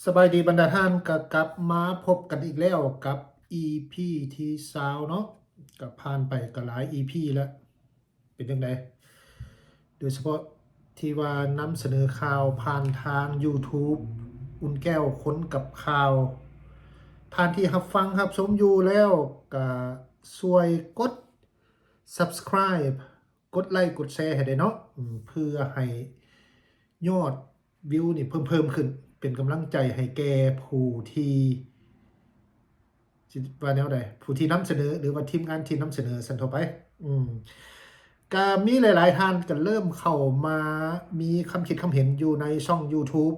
ສະບາຍດີບັນດາທ່ານ ກໍກັບມາພົບກັນອີກແລ້ວກັບອີພີທີຊາວເນາະ. ກໍຜ່ານໄປກໍຫຼາຍອີພີແລ້ວ ເປັນຈັ່ງໃດ? ໂດຍສະເພາະທີ່ວ່ານຳສະເໜີຂ່າວຜ່ານທາງຢູທູບ ອຸ່ນແກ້ວຄົນກັບຂ່າວ. ທ່ານທີ່ຮັບຟັງຮັບຊົມຢູ່ແລ້ວ ກໍຊ່ວຍກົດ Subscribe ກົດໄລກົດແຊໃຫ້ແດ່ເນາະ ອາ ເພື່ອໃຫ້ຍອດວິວນີ້ເພີ່ມໆຂຶ້ນ ເປັນກຳລັງໃຈໃຫ້ແກ່ຜູ້ທີ່ ຊິວ່າແນວໃດ ຜູ້ທີ່ນຳສະເໜີ ຫຼືວ່າທີມງານທີ່ນຳສະເໜີຊັ້ນທົ່ວໄປ. ອືມ ກະມີຫຼາຍໆທ່ານກໍເລີ່ມເຂົ້າມາມີຄຳຄິດຄຳເຫັນຢູ່ໃນຊ່ອງຢູທູບ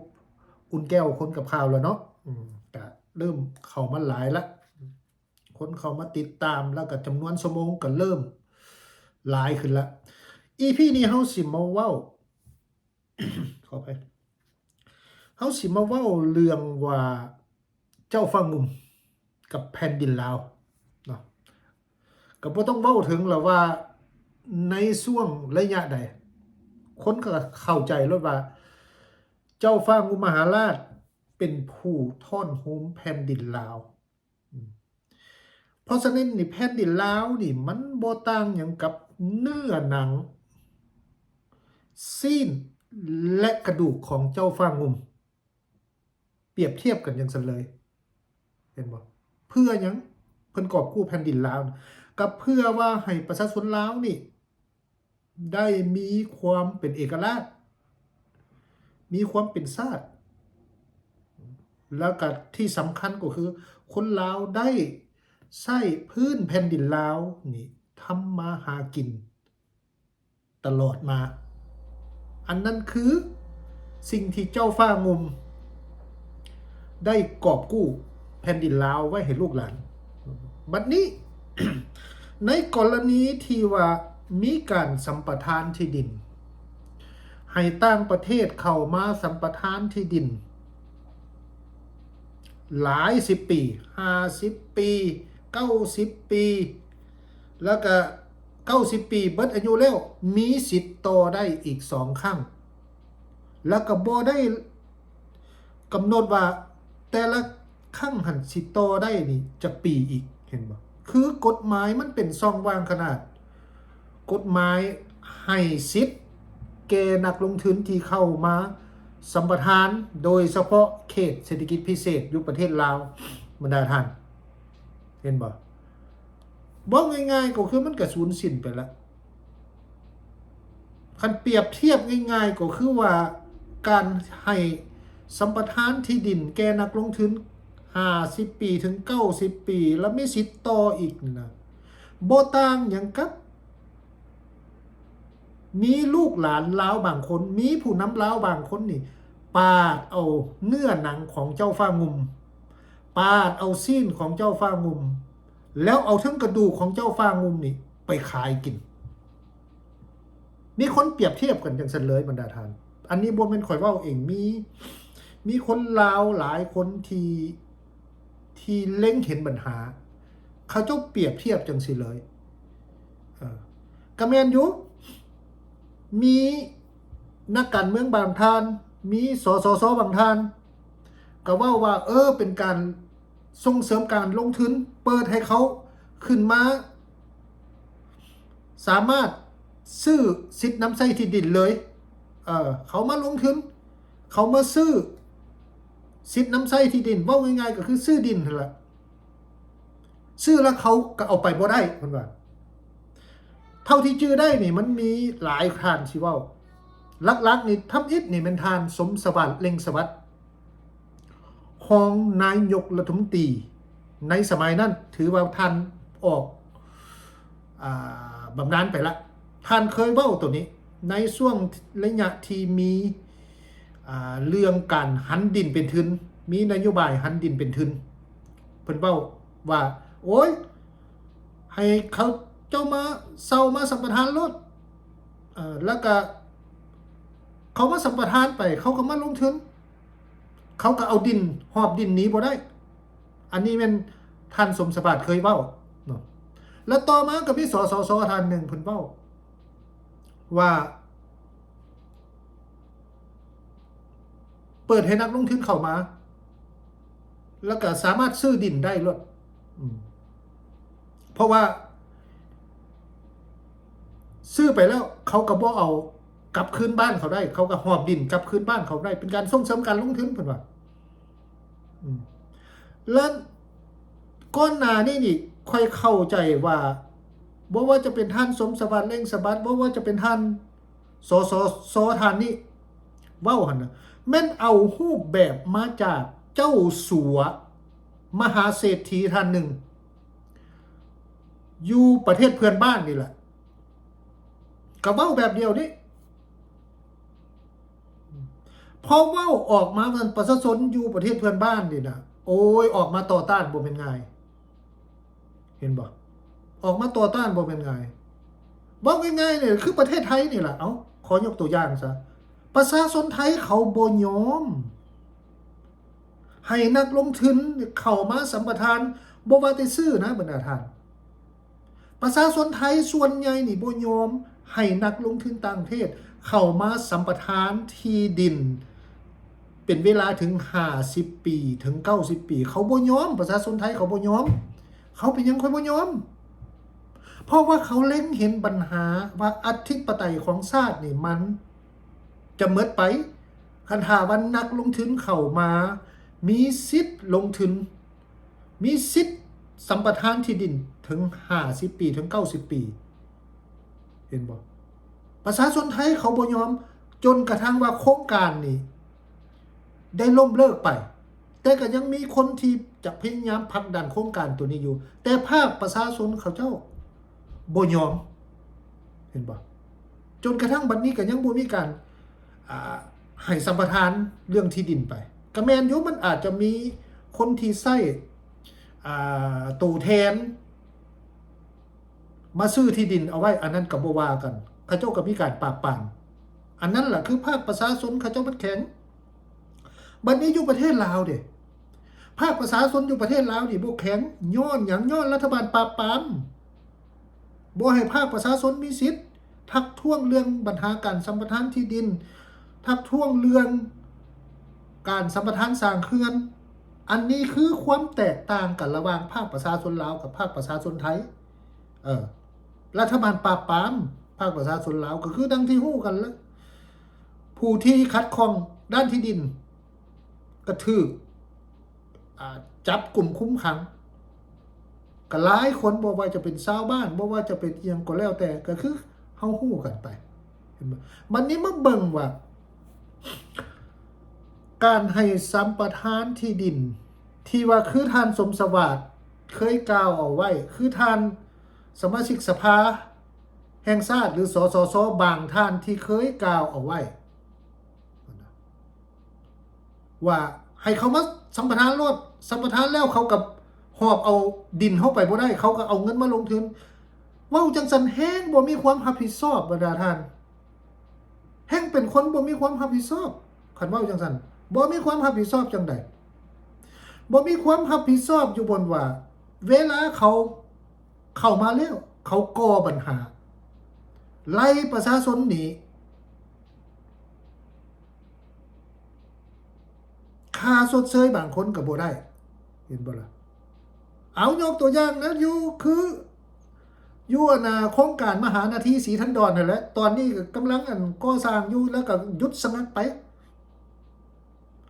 ອຸ່ນແກ້ວຄົນກັບຂ່າວແລ້ວເນາະ. ອືມ ກະເລີ່ມເຂົ້າມາຫຼາຍລະ ຄົນເຂົ້າມາຕິດຕາມ ແລ້ວກໍຈຳນວນຊົ່ວໂມງກໍເລີ່ມຫຼາຍຂຶ້ນລະ. ອີພີນີ້ເຮົາຊິມາເວົ້າ ຂໍອະໄພ ເຮົາຊິມາເວົ້າເລື່ອງວ່າເຈົ້າຟ້າງຸ່ມກັບແຜ່ນດິນລາວເນາະ. ກໍບໍ່ຕ້ອງເວົ້າເຖິງລະວ່າໃນຊ່ວງໄລຍະໃດ ຄົນກໍເຂົ້າໃຈໂລດວ່າເຈົ້າຟ້າງຸ່ມມະຫາລາດເປັນຜູ້ທ້ອນໂຮມແຜ່ນດິນລາວ. ອືມ ເພາະສະນັ້ນນີ້ ແຜ່ນດິນລາວນີ້ມັນບໍ່ຕ່າງຫຍັງກັບເນື້ອໜັງ ຊີ້ນ ແລະ ກະດູກຂອງເຈົ້າຟ້າງຸ່ມ ປຽບທຽບກັນຈັ່ງຊັ້ນເລີຍ ເຫັນບໍ່? ເພື່ອຫຍັງເພິ່ນກອບກູ້ແຜ່ນດິນລາວ? ກໍເພື່ອວ່າໃຫ້ປະຊາຊົນລາວນີ້ ໄດ້ມີຄວາມເປັນເອກະລາດ ມີຄວາມເປັນຊາດ ແລ້ວກະທີ່ສຳຄັນກໍຄືຄົນລາວໄດ້ໃຊ້ພື້ນແຜ່ນດິນລາວນີ້ທຳມາຫາກິນຕະຫຼອດມາ. ອັນນັ້ນຄືສິ່ງທີ່ເຈົ້າຟ້າງຸ່ມ ໄດ້ກອບກູ້ແຜ່ນດິນລາວໄວ້ໃຫ້ລູກຫຼານ. ບັດນີ້ ໃນກໍລະນີທີ່ວ່າມີການສຳປະທານທີ່ດິນ ໃຫ້ຕ່າງປະເທດເຂົ້າມາສຳປະທານທີ່ດິນຫຼາຍສິບປີ ຫ້າສິບປີ ເກົ້າສິບປີ ແລ້ວກະເກົ້າສິບປີເບິດອາຍຸແລ້ວ ມີສິດຕໍ່ໄດ້ອີກສອງຄັ້ງ ແລ້ວກະບໍ່ໄດ້ກຳນົດວ່າແຕ່ລະຄັ້ງຫັ້ນຊິຕໍ່ໄດ້ນີ້ຈັກປີອີກ ເຫັນບໍ່? ຄືກົດໝາຍມັນເປັນຊ່ອງວ່າງຂະໜາດ ກົດໝາຍໃຫ້ສິດແກ່ນັກລົງທຶນທີ່ເຂົ້າມາສຳປະທານ ໂດຍສະເພາະເຂດເສດຖະກິດພິເສດຢູ່ປະເທດລາວ ບັນດາທ່ານ ເຫັນບໍ່? ເວົ້າງ່າຍໆກໍຄືມັນກະສູນສິ້ນໄປລະ. ຄັນປຽບທຽບງ່າຍໆກໍຄືວ່າການໃຫ້ສຳປະທານທີ່ດິນແກ່ນັກລົງທຶນຫ້າສິບປີເຖິງເກົ້າສິບປີ ແລ້ວມີສິດຕໍ່ອີກນີ້ນະ ບໍ່ຕ່າງຫຍັງກັບ ມີລູກຫຼານລາວບາງຄົນ ມີຜູ້ນຳລາວບາງຄົນນີ້ ປາດເອົາເນື້ອໜັງຂອງເຈົ້າຟ້າງຸ່ມ ປາດເອົາຊີ້ນຂອງເຈົ້າຟ້າງຸ່ມ ແລ້ວເອົາເທິງກະດູກຂອງເຈົ້າຟ້າງຸ່ມນີ້ໄປຂາຍກິນ. ມີຄົນປຽບທຽບກັນຈັ່ງຊັ້ນເລີຍບັນດາທ່ານ. ອັນນີ້ບໍ່ແມ່ນຂ້ອຍເວົ້າເອງ ມີ ມີຄົນລາວຫຼາຍຄົນທີ່ ທີ່ເລັງເຫັນບັນຫາ ເຂົາເຈົ້າປຽບທຽບຈັ່ງຊີ້ເລີຍ. ເອີ ກະແມ່ນຢູ່ ມີນັກການເມືອງບາງທ່ານ ມີ ສສສ ບາງທ່ານ ກະເວົ້າວ່າ ເອີ ເປັນການສົ່ງເສີມການລົງທຶນ ເປີດໃຫ້ເຂົາຂຶ້ນມາ ສາມາດຊື້ສິດນຳໃຊ້ທີ່ດິນເລີຍ. ເອີ ເຂົາມາລົງທຶນ ເຂົາມາຊື້ສິດນຳໃຊ້ທີ່ດິນ ເວົ້າງ່າຍໆກໍຄືຊື້ດິນຫັ້ນລະ ຊື້ແລ້ວເຂົາກໍເອົາໄປບໍ່ໄດ້ ເພິ່ນວ່າ. ເທົ່າທີ່ຈື່ໄດ້ນີ້ ມັນມີຫຼາຍທ່ານຊິເວົ້າ ຫຼັກໆນີ້ ທຳອິດນີ້ແມ່ນທ່ານ ສົມສະຫວາດ ເລັ່ງສະຫວັດ ຮອງນາຍົກລັດຖະມົນຕີໃນສະໄໝນັ້ນ ຖືວ່າທ່ານອອກ ອາ ບຳນານໄປລະ. ທ່ານເຄີຍເວົ້າໂຕນີ້ ໃນຊ່ວງໄລຍະທີ່ມີ ອາ ເລື່ອງການຫັນດິນເປັນທຶນ ມີນະໂຍບາຍຫັນດິນເປັນທຶນ ເພິ່ນເວົ້າວ່າ ໂອ້ຍ ໃຫ້ເຂົາເຈົ້າມາເຊົ່າມາສຳປະທານໂລດ ເອີ ແລ້ວກະເຂົາມາສຳປະທານໄປ ເຂົາກໍມາລົງທຶນ ເຂົາກໍເອົາດິນ ຫອບດິນໜີບໍ່ໄດ້. ອັນນີ້ແມ່ນທ່ານ ສົມສະຫວາດ ເຄີຍເວົ້າເນາະ. ແລ້ວຕໍ່ມາກໍມີ ສສສ ທ່ານໜຶ່ງ ເພິ່ນເວົ້າວ່າ ເປີດໃຫ້ນັກລົງທຶນເຂົ້າມາ ແລ້ວກໍສາມາດຊື້ດິນໄດ້ໂລດ ອືມ ເພາະວ່າຊື້ໄປແລ້ວ ເຂົາກໍບໍ່ເອົາກັບຄືນບ້ານເຂົາໄດ້ ເຂົາກໍຫອບດິນກັບຄືນບ້ານເຂົາໄດ້ ເປັນການສົ່ງເສີມການລົງທຶນ ເພິ່ນວ່າ ອືມ ແລະ ກ່ອນໜ້ານີ້ນີ້ ຂ້ອຍເຂົ້າໃຈວ່າ ບໍ່ວ່າຈະເປັນທ່ານ ສົມສະຫວັດ ເລັ່ງສະຫວັດ ບໍ່ວ່າຈະເປັນທ່ານ ສສສ ທ່ານນີ້ເວົ້າຫັ້ນນະ ແມ່ນເອົາຮູບແບບມາຈາກເຈົ້າສັວ ມະຫາເສດຖີທ່ານໜຶ່ງ ຢູ່ປະເທດເພື່ອນບ້ານນີ້ແຫຼະ ກໍເວົ້າແບບດຽວນີ້ ພໍເວົ້າອອກມານັ້ນ ປະຊາຊົນຢູ່ປະເທດເພື່ອນບ້ານນີ້ນະ ໂອ້ຍ ອອກມາຕໍ່ຕ້ານບໍ່ແມ່ນງ່າຍ ເຫັນບໍ່? ອອກມາຕໍ່ຕ້ານບໍ່ແມ່ນງ່າຍ ເວົ້າງ່າຍໆນີ້ ຄືປະເທດໄທນີ້ລະ ເອົ້າ ຂໍຍົກຕົວຢ່າງຊະ ປະຊາຊົນໄທເຂົາບໍ່ຍອມໃຫ້ນັກລົງທຶນເຂົ້າມາສຳປະທານ ບໍ່ວ່າແຕ່ຊື້ນະ ບັນດາທ່ານ ປະຊາຊົນໄທສ່ວນໃຫຍ່ນີ້ບໍ່ຍອມໃຫ້ນັກລົງທຶນຕ່າງປະເທດເຂົ້າມາສຳປະທານທີ່ດິນເປັນເວລາເຖິງຫ້າສິບປີ ເຖິງເກົ້າສິບປີ ເຂົາບໍ່ຍອມ ປະຊາຊົນໄທເຂົາບໍ່ຍອມ ເຂົາເປັນຫຍັງຄ່ອຍບໍ່ຍອມ? ເພາະວ່າເຂົາເລັງເຫັນບັນຫາວ່າອະທິປະໄຕຂອງຊາດນີ້ມັນຈະໝົດໄປ ຄັນຖ້າວ່ານັກລົງທຶນເຂົ້າມາ ມີສິດລົງທຶນ ມີສິດສຳປະທານທີ່ດິນເຖິງຫ້າສິບປີ ເຖິງເກົ້າສິບປີ ເຫັນບໍ່? ປະຊາຊົນໄທເຂົາບໍ່ຍອມ ຈົນກະທັ້ງວ່າໂຄງການນີ້ໄດ້ລົ້ມເລີກໄປ ແຕ່ກໍຍັງມີຄົນທີ່ຈະພະຍາຍາມຜັກດັນໂຄງການໂຕນີ້ຢູ່ ແຕ່ພາກປະຊາຊົນເຂົາເຈົ້າບໍ່ຍອມ ເຫັນບໍ່? ຈົນກະທັ່ງບັດນີ້ກໍຍັງບໍ່ມີການ ອ່າ ໃຫ້ສຳປະທານເລື່ອງທີ່ດິນໄປ ກໍແມ່ນຢູ່ ມັນອາດຈະມີຄົນທີ່ໃຊ້ ອ່າ ໂຕແທນມາຊື້ທີ່ດິນເອົາໄວ້ ອັນນັ້ນກໍບໍ່ວ່າກັນ ເຂົາເຈົ້າກໍມີການປາບປາມ ອັນນັ້ນລະຄືພາກປະຊາຊົນເຂົາເຈົ້າມັນແຂງ. ບັດນີ້ຢູ່ປະເທດລາວເດ ພາກປະຊາຊົນຢູ່ປະເທດລາວນີ້ບໍ່ແຂງ ຍ້ອນຫຍັງ? ຍ້ອນລັດຖະບານປາບປາມ ບໍ່ໃຫ້ພາກປະຊາຊົນມີສິດທັກທ້ວງເລື່ອງບັນຫາການສຳປະທານທີ່ດິນ ທັກທ້ວງເລື່ອງການສຳປະທານສ້າງເຂື່ອນ. ອັນນີ້ຄືຄວາມແຕກຕ່າງກັນລະຫວ່າງພາກປະຊາຊົນລາວກັບພາກປະຊາຊົນໄທ. ເອີ ລັດຖະບານປາບປາມພາກປະຊາຊົນລາວ ກໍຄືດັ່ງທີ່ຮູ້ກັນລະ ຜູ້ທີ່ຂັດຂ້ອງດ້ານທີ່ດິນ ກະຖືກ ອ່າ ຈັບກຸມຄຸມຂັງ ກະຫຼາຍຄົນ ບໍ່ວ່າຈະເປັນຊາວບ້ານ ບໍ່ວ່າຈະເປັນອີ່ຫຍັງກໍແລ້ວແຕ່ ກະຄືເຮົາຮູ້ກັນໄປ ເຫັນບໍ່? ບັດນີ້ມາເບິ່ງວ່າ ການໃຫ້ສຳປະທານທີ່ດິນ ທີ່ວ່າຄືທ່ານ ສົມສະຫວາດ ເຄີຍກ່າວເອົາໄວ້ ຄືທ່ານສະມາຊິກສະພາແຫ່ງຊາດ ຫຼື ສສສ ບາງທ່ານທີ່ເຄີຍກ່າວເອົາໄວ້ ວ່າໃຫ້ເຂົາມາສຳປະທານໂລດ ສຳປະທານແລ້ວເຂົາກໍຫອບເອົາດິນເຮົາໄປບໍ່ໄດ້ ເຂົາກໍເອົາເງິນມາລົງທຶນ. ເວົ້າຈັ່ງຊັ້ນແຮງບໍ່ມີຄວາມຮັບຜິດຊອບ ບັນດາທ່ານ ແຮງເປັນຄົນບໍ່ມີຄວາມຮັບຜິດຊອບ. ຄັນເວົ້າຈັ່ງຊັ້ນ ບໍ່ມີຄວາມຮັບຜິດຊອບຈັ່ງໃດ? ບໍ່ມີຄວາມຮັບຜິດຊອບຢູ່ບ່ອນວ່າ ເວລາເຂົາເຂົ້າມາແລ້ວ ເຂົາກໍ່ບັນຫາ ໄລ່ປະຊາຊົນໜີ ຄ່າຊົດເຊີຍບາງຄົນກໍບໍ່ໄດ້ ເຫັນບໍ່ລະ? ເອົາ ຍົກຕົວຢ່າງນະ ຢູ່ ຄື ຢູ່ ອັນນ່າ ໂຄງການມະຫານາທີສີທັນດອນຫັ້ນແຫຼະ ຕອນນີ້ກໍກຳລັງ ອັນ ກໍ່ສ້າງຢູ່ ແລ້ວກໍຢຸດຊະງັກໄປ.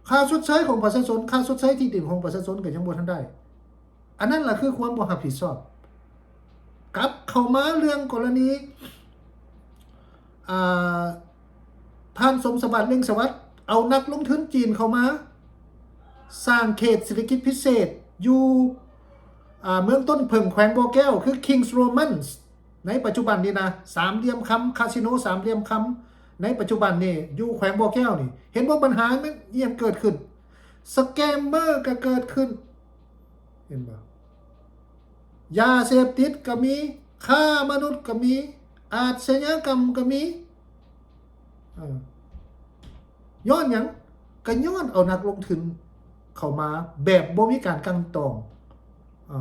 ຄ່າຊົດເຊີຍຂອງປະຊາຊົນ ຄ່າຊົດເຊີຍທີ່ດິນຂອງປະຊາຊົນກໍຍັງບໍ່ທັນໄດ້. ອັນນັ້ນລະຄືຄວາມບໍ່ຮັບຜິດຊອບ. ກັບເຂົ້າມາເລື່ອງກໍລະນີ ອ່າ ທ່ານ ສົມສະຫວັດ ເລັ່ງສະຫວັດ ເອົານັກລົງທຶນຈີນເຂົ້າມາສ້າງເຂດເສດຖະກິດພິເສດຢູ່ ອ່າ ເມືອງຕົ້ນເຜິ້ງ ແຂວງບໍ່ແກ້ວ ຄື Kings Romans ໃນປັດຈຸບັນນີ້ນະ ສາມຫຼ່ຽມຄຳ ຄາສິໂນສາມຫຼ່ຽມຄຳ ໃນປັດຈຸບັນນີ້ຢູ່ແຂວງບໍ່ແກ້ວນີ້ ເຫັນບໍ່ ບັນຫາມັນອີ່ຫຍັງເກີດຂຶ້ນ? ສະແກມເມີກໍເກີດຂຶ້ນ ເຫັນບໍ່? ຢາເສບຕິດກໍມີ ຄ້າມະນຸດກໍມີ ອາດຊະຍາກຳກໍມີ. ເອີ ຍ້ອນຫຍັງ? ກໍຍ້ອນເອົານັກລົງທຶນເຂົ້າມາແບບບໍ່ມີການກັ່ງຕອງ. ເອີ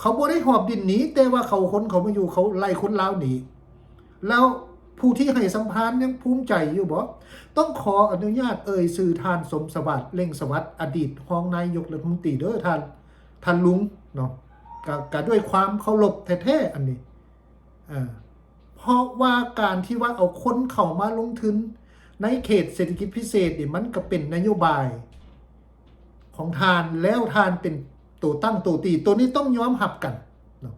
ເຂົາບໍ່ໄດ້ຫອບດິນໜີ ແຕ່ວ່າເຂົາ ຄົນເຂົາມາຢູ່ ເຂົາໄລ່ຄົນລາວໜີ ແລ້ວ ຜູ້ທີ່ໃຫ້ສຳປະທານຍັງພູມໃຈຢູ່ບໍ່? ຕ້ອງຂໍອະນຸຍາດເອີ່ຍຊື່ທ່ານ ສົມສະຫວາດ ເລັ່ງສະຫວັດ ອະດີດຮອງນາຍົກລັດຖະມົນຕີເດີ ທ່ານ ທ່ານລຸງເນາະ ກະ ກະດ້ວຍຄວາມເຄົາລົບແທ້ໆ ອັນນີ້ ເອີ ເພາະວ່າການທີ່ວ່າເອົາຄົນເຂົ້າມາລົງທຶນໃນເຂດເສດຖະກິດພິເສດນີ້ ມັນກະເປັນນະໂຍບາຍຂອງທ່ານ ແລ້ວທ່ານເປັນໂຕຕັ້ງໂຕຕີ ໂຕນີ້ຕ້ອງຍອມຮັບກັນເນາະ.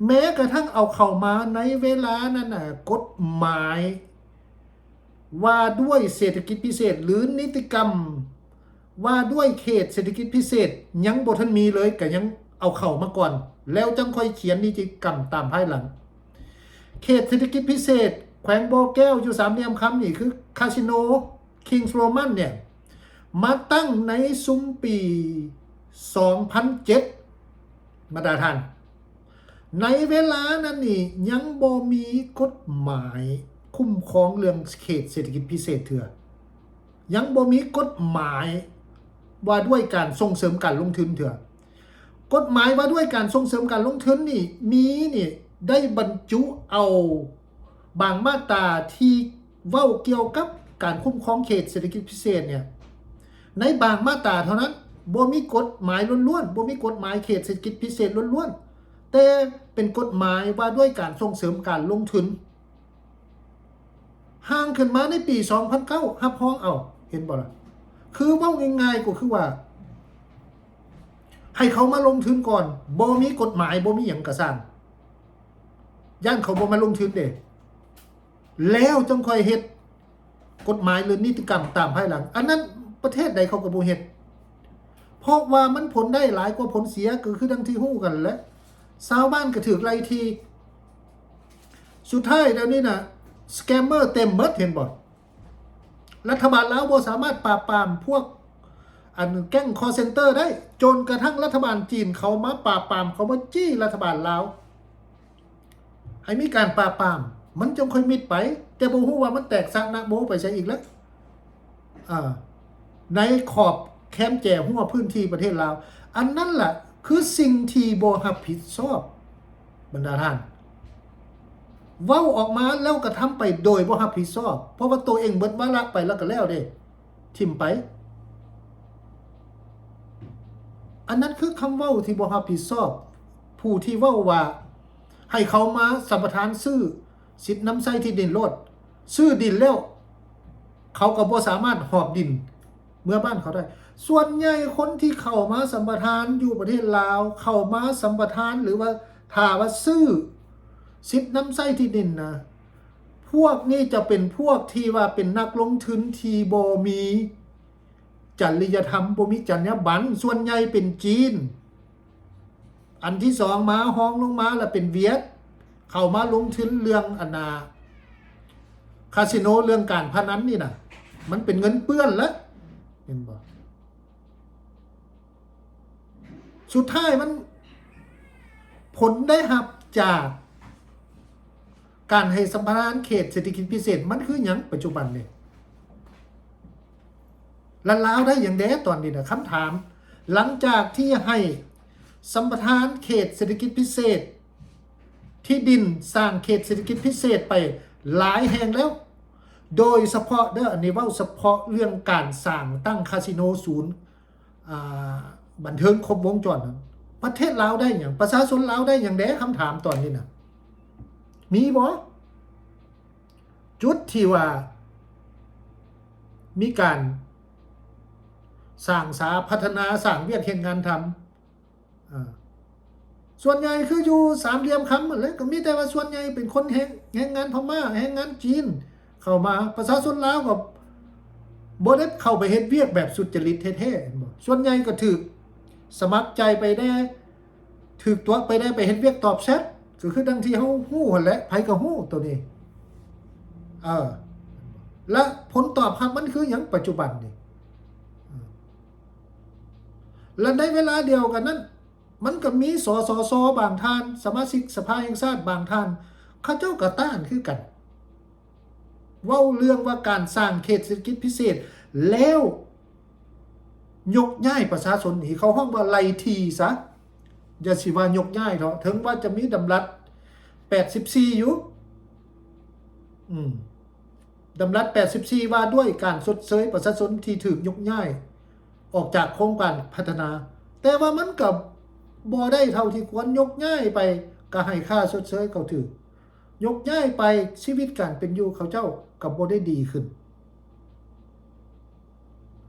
ແມ້ກະທັ້ງເອົາເຂົ້າມາໃນເວລານັ້ນນະ ກົດໝາຍ ວ່າດ້ວຍເສດຖະກິດພິເສດ ຫຼື ນິຕິກຳວ່າດ້ວຍເຂດເສດຖະກິດພິເສດ ຍັງບໍ່ທັນມີເລີຍ ກະຍັງເອົາເຂົ້າມາກ່ອນ ແລ້ວຈັ່ງຄ່ອຍຂຽນນິຕິກຳຕາມພາຍຫຼັງ. ເຂດເສດຖະກິດພິເສດແຂວງບໍ່ແກ້ວຢູ່ສາມຫຼ່ຽມຄຳນີ້ ຄືຄາສິໂນ ຄິງສ໌ໂຣມັນ ເນ່ຍ ມາຕັ້ງໃນຊຸມປີສອງພັນເຈັດ ບັນດາທ່ານ. ໃນເວລານັ້ນນີ້ຍັງບໍ່ມີກົດໝາຍຄຸ້ມຄອງເລື່ອງເຂດເສດຖະກິດພິເສດເທື່ອ, ຍັງບໍ່ມີກົດໝາຍວ່າດ້ວຍການສົ່ງເສີມການລົງທຶນເທື່ອ. ກົດໝາຍວ່າດ້ວຍການສົ່ງເສີມການລົງທຶນນີ້ ມີນີ້ ໄດ້ບັນຈຸເອົາບາງມາດຕາທີ່ ເວົ້າກ່ຽວກັບການຄຸ້ມຄອງເຂດເສດຖະກິດພິເສດເນ່ຍ ໃນບາງມາດຕາເທົ່ານັ້ນ, ບໍ່ມີກົດໝາຍລ້ວນໆ, ບໍ່ມີກົດໝາຍເຂດເສດຖະກິດພິເສດລ້ວນໆ, ແຕ່ເປັນກົດໝາຍວ່າດ້ວຍການສົ່ງເສີມການລົງທຶນ. ຮ່າງຂຶ້ນມາໃນປີສອງພັນເກົ້າ ຮັບຮອງເອົາ, ເຫັນບໍ່ລະ? ຄືເວົ້າງ່າຍໆກໍຄືວ່າ ໃຫ້ເຂົາມາລົງທຶນກ່ອນ, ບໍ່ມີກົດໝາຍ, ບໍ່ມີຫຍັງກະຊ່າງ, ຢ້ານເຂົາບໍ່ມາລົງທຶນເດ້. ແລ້ວຈັ່ງຄ່ອຍເຮັດກົດໝາຍ ຫຼື ນິຕິກຳຕາມພາຍຫຼັງ. ອັນນັ້ນປະເທດໃດເຂົາກໍບໍ່ເຮັດ, ເພາະວ່າມັນຜົນໄດ້ຫຼາຍກວ່າຜົນເສຍ, ກໍຄືດັ່ງທີ່ຮູ້ກັນແຫຼະ, ຊາວບ້ານກໍຖືກໄລ່ທີ່. ສຸດທ້າຍດຽວນີ້ນະ ສະແກມເມີເຕັມໝົດ, ເຫັນບໍ່? ລັດຖະບານລາວບໍ່ສາມາດປາບປາມພວກ ອັນ ແກ້ງຄໍເຊັນເຕີໄດ້, ຈົນກະທັ້ງລັດຖະບານຈີນເຂົາມາປາບປາມ, ເຂົາມາຈີ້ລັດຖະບານລາວ ໃຫ້ມີການປາບປາມ, ມັນຈຶ່ງຄ່ອຍມິດໄປ, ແຕ່ບໍ່ຮູ້ວ່າມັນແຕກຊະນະໂບໄປໃສອີກແລ້ວ ອາ ໃນຂອບແຄມແຈຮົ້ວພື້ນທີ່ປະເທດລາວ. ອັນນັ້ນລະຄືສິ່ງທີ່ບໍ່ຮັບຜິດຊອບ, ບັນດາທ່ານ. ເວົ້າອອກມາແລ້ວກະທຳໄປໂດຍບໍ່ຮັບຜິດຊອບ, ເພາະວ່າໂຕເອງເບິດວາລະໄປແລ້ວກະແລ້ວເດ້, ຖິ້ມໄປ. ອັນນັ້ນຄືຄຳເວົ້າທີ່ບໍ່ຮັບຜິດຊອບ, ຜູ້ທີ່ເວົ້າວ່າ ໃຫ້ເຂົາມາສຳປະທານຊື້ສິດນຳໃຊ້ທີ່ດິນໂລດ, ຊື້ດິນແລ້ວ ເຂົາກໍບໍ່ສາມາດຫອບດິນເມືອບ້ານເຂົາໄດ້. ສ່ວນໃຫຍ່ຄົນທີ່ເຂົ້າມາສຳປະທານຢູ່ປະເທດລາວ, ເຂົ້າມາສຳປະທານ ຫຼືວ່າຖ້າວ່າຊື້ສິດນຳໃຊ້ທີ່ດິນນະ, ພວກນີ້ຈະເປັນພວກທີ່ວ່າເປັນນັກລົງທຶນທີ່ບໍ່ມີ ຈະລິຍະທຳ, ບໍ່ມີຈັນຍາບັນ, ສ່ວນໃຫຍ່ເປັນຈີນ. ອັນທີສອງມາ, ຮອງລົງມາລະເປັນຫວຽດ, ເຂົ້າມາລົງທຶນເລື່ອງ ອັນນ່າ ຄາສິໂນ, ເລື່ອງການພະນັນນີ້ນະ, ມັນເປັນເງິນເປື້ອນລະ, ເຫັນບໍ່? ສຸດທ້າຍມັນ ຜົນໄດ້ຮັບຈາກ ການໃຫ້ສຳປະທານເຂດເສດຖະກິດພິເສດມັນຄືຫຍັງປັດຈຸບັນນີ້? ລະລາວໄດ້ຫຍັງແດ່ຕອນນີ້ນະ? ຄຳຖາມ, ຫຼັງຈາກທີ່ໃຫ້ສຳປະທານເຂດເສດຖະກິດພິເສດ, ທີ່ດິນສ້າງເຂດເສດຖະກິດພິເສດໄປຫຼາຍແຫ່ງແລ້ວ, ໂດຍສະເພາະເດີ, ອັນນີ້ເວົ້າສະເພາະເລື່ອງການສ້າງຕັ້ງຄາສິໂນສູນ ອ່າ ບັນເທີງຄົບວົງຈອນນັ້ນ, ປະເທດລາວໄດ້ຫຍັງ? ປະຊາຊົນລາວໄດ້ຫຍັງແດ່? ຄຳຖາມຕອນນີ້ນະ ມີບໍ່? ຈຸດທີ່ວ່າມີການສ້າງສາພັດທະນາ, ສ້າງວຽກເຮັດງານທຳ, ອາ ສ່ວນໃຫຍ່ຄືຢູ່ສາມຫຼ່ຽມຄຳຫັ້ນແຫຼະ, ກໍມີແຕ່ວ່າສ່ວນໃຫຍ່ເປັນຄົນແຮງ ແຮງງານພະມ້າ, ແຮງງານຈີນເຂົ້າມາ, ປະຊາຊົນລາວກໍບໍ່ໄດ້ເຂົ້າໄປເຮັດວຽກແບບສຸດຈະລິດແທ້ໆ ແມ່ນບໍ່? ສ່ວນໃຫຍ່ກໍຖືກສະໝັກໃຈໄປແດ່, ຖືກຕົວະໄປແດ່, ໄປເຮັດວຽກຕອບແຊັດ, ກໍຄືດັ່ງທີ່ເຮົາຮູ້ຫັ້ນແຫຼະ, ໃຜກໍຮູ້ໂຕນີ້. ເອີ ແລະ ຜົນຕອບຮັບມັນຄືຫຍັງປັດຈຸບັນນີ້? ເອີ ແລະ ໃນເວລາດຽວກັນນັ້ນ ມັນກໍມີ ສສຊ ບາງທ່ານ, ສະມາຊິກສະພາແຫ່ງຊາດບາງທ່ານ, ເຂົາເຈົ້າກໍຕ້ານຄືກັນ. ເວົ້າເລື່ອງວ່າການສ້າງເຂດເສດຖະກິດພິເສດ ແລ້ວຍົກຍ້າຍປະຊາຊົນນີ້, ເຂົາຮ້ອງວ່າໄລ່ທີ່ຊະ, ຢ່າຊິວ່າຍົກຍ້າຍເຖາະ, ເຖິງວ່າຈະມີດຳລັດແປດສິບສີ່ຢູ່, ອືມ ດຳລັດແປດສິບສີ່ ວ່າດ້ວຍການຊົດເຊີຍປະຊາຊົນທີ່ຖືກຍົກຍ້າຍອອກຈາກໂຄງການພັດທະນາ, ແຕ່ວ່າມັນກໍບໍ່ໄດ້ເທົ່າທີ່ຄວນ. ຍົກຍ້າຍໄປກໍໃຫ້ຄ່າຊົດເຊີຍເຂົາຖືກ, ຍົກຍ້າຍໄປຊີວິດການເປັນຢູ່ເຂົາເຈົ້າກໍບໍ່ໄດ້ດີຂຶ້ນ.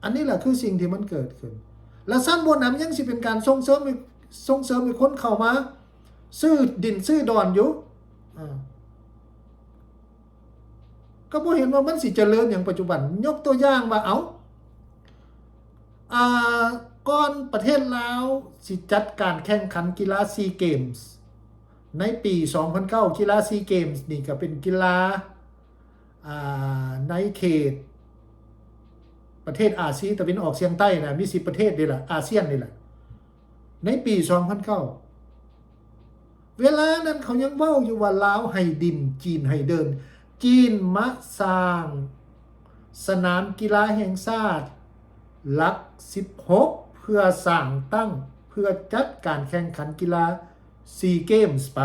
ອັນນີ້ແຫຼະຄືສິ່ງທີ່ມັນເກີດຂຶ້ນ. ແລະຊັ້ນຜູ້ນຳຍັງຊິເປັນການສົ່ງເສີມໃຫ້ ສົ່ງເສີມໃຫ້ຄົນເຂົ້າມາຊື້ດິນຊື້ດອນຢູ່ ອາ ກໍບໍ່ເຫັນວ່າມັນຊິຈະເລີນຫຍັງປັດຈຸບັນ. ຍົກຕົວຢ່າງວ່າ ເອົາ ອາ ກ່ອນປະເທດລາວຊິຈັດການແຂ່ງຂັນກິລາຊີເກມ ໃນປີສອງພັນເກົ້າ ກິລາຊີເກມນີ້ກໍເປັນກິລາ ອາ ໃນເຂດປະເທດອາຊີຕາເວັນອອກສຽງໃຕ້ນະ ມີສິບປະເທດນີ້ລະ ອາຊຽນນີ້ລະ ໃນປີສອງພັນເກົ້າ. ເວລານັ້ນເຂົາຍັງເວົ້າຢູ່ວ່າລາວໃຫ້ດິນ ຈີນໃຫ້ເດີ່ນ, ຈີນມາສ້າງສະໜາມກິລາແຫ່ງຊາດຫຼັກສິບຫົກ ເພື່ອສ້າງຕັ້ງ ເພື່ອຈັດການແຂ່ງຂັນກິລາຊີເກມໄປ.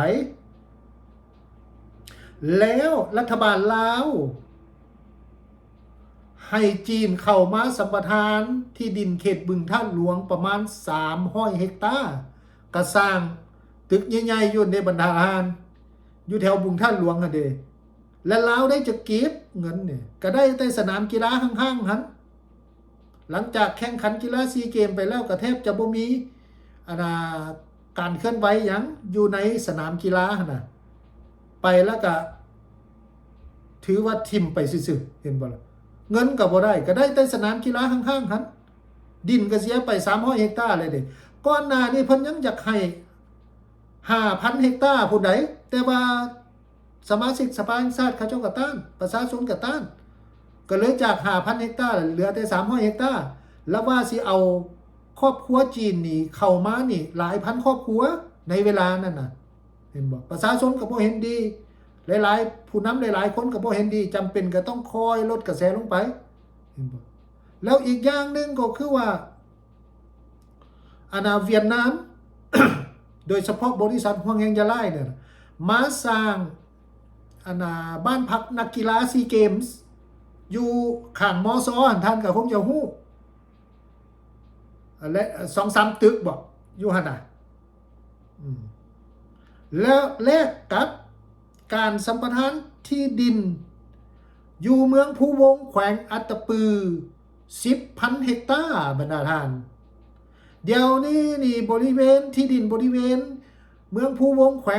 ແລ້ວລັດຖະບານລາວໃຫ້ຈີນເຂົ້າມາສຳປະທານທີ່ດິນເຂດບຶງທາດຫຼວງປະມານສາມຮ້ອຍເຮັກຕາ, ກະສ້າງຕຶກໃຫຍ່ໆຢູ່ໃນບັນດາທານ ຢູ່ແຖວບຶງທາດຫຼວງຫັ້ນເດ ແລະລາວໄດ້ຈັກກີບເງິນນີ້ ກະໄດ້ແຕ່ສະໜາມກິລາຮ້າງໆຫັ້ນ. ຫຼັງຈາກແຂ່ງຂັນກິລາຊີເກມໄປແລ້ວ ກໍແທບຈະບໍ່ມີ ອັນນ່າ ການເຄື່ອນໄຫວຫຍັງຢູ່ໃນສະໜາມກິລາຫັ້ນນະ ໄປແລ້ວກະຖືວ່າຖິ້ມໄປຊື່ໆ ເຫັນບໍ່ລະ? ເງິນກໍບໍ່ໄດ້ ກໍໄດ້ແຕ່ສະໜາມກິລາຮ້າງໆຫັ້ນ, ດິນກໍເສຍໄປສາມຮ້ອຍເຮັກຕາແລ້ວເດ້. ກ່ອນໜ້ານີ້ເພິ່ນຍັງຢາກໃຫ້ຫ້າພັນເຮັກຕາພຸ້ນໃດ໋ ແຕ່ວ່າ ສະມາຊິກສະພາແຫ່ງຊາດເຂົາເຈົ້າກໍຕ້ານ, ປະຊາຊົນກໍຕ້ານ, ກໍເລີຍຈາກຫ້າພັນເຮັກຕາ ເຫຼືອແຕ່ສາມຮ້ອຍເຮັກຕາ. ລະວ່າຊິເອົາຄອບຄົວຈີນນີ້ເຂົ້າມານີ້ຫຼາຍພັນຄອບຄົວໃນເວລານັ້ນນະ ເຫັນບໍ່? ປະຊາຊົນກໍບໍ່ເຫັນດີ, ຫຼາຍໆ ຜູ້ນຳຫຼາຍໆຄົນກໍບໍ່ເຫັນດີ, ຈຳເປັນກໍຕ້ອງຄ່ອຍລົດກະແສລົງໄປ ເຫັນບໍ່? ແລ້ວອີກຢ່າງໜຶ່ງກໍຄືວ່າ ອັນນ່າ ຫວຽດນາມ ໂດຍສະເພາະບໍລິສັດຮວງແຮງຢາລາຍນີ້ນະ ມາສ້າງ ອັນນ່າ ບ້ານພັກນັກກິລາຊີເກມ ຢູ່ຂ້າງ ມຊ ຫັ້ນ ທ່ານກໍຄົງຈະຮູ້ ແລະ ສອງສາມຕຶກບໍ ຢູ່ຫັ້ນນະ ອືມ ແລ້ວແລກກັບການສຳປະທານທີ່ດິນຢູ່ເມືອງພູວົງ ແຂວງອັດຕະປື ສິບພັນເຮັກຕາ ບັນດາທ່ານ. ດຽວນີ້ນີ້ ບໍລິເວນ ທີ່ດິນບໍລິເວນເມືອງພູວົງ ແຂວງ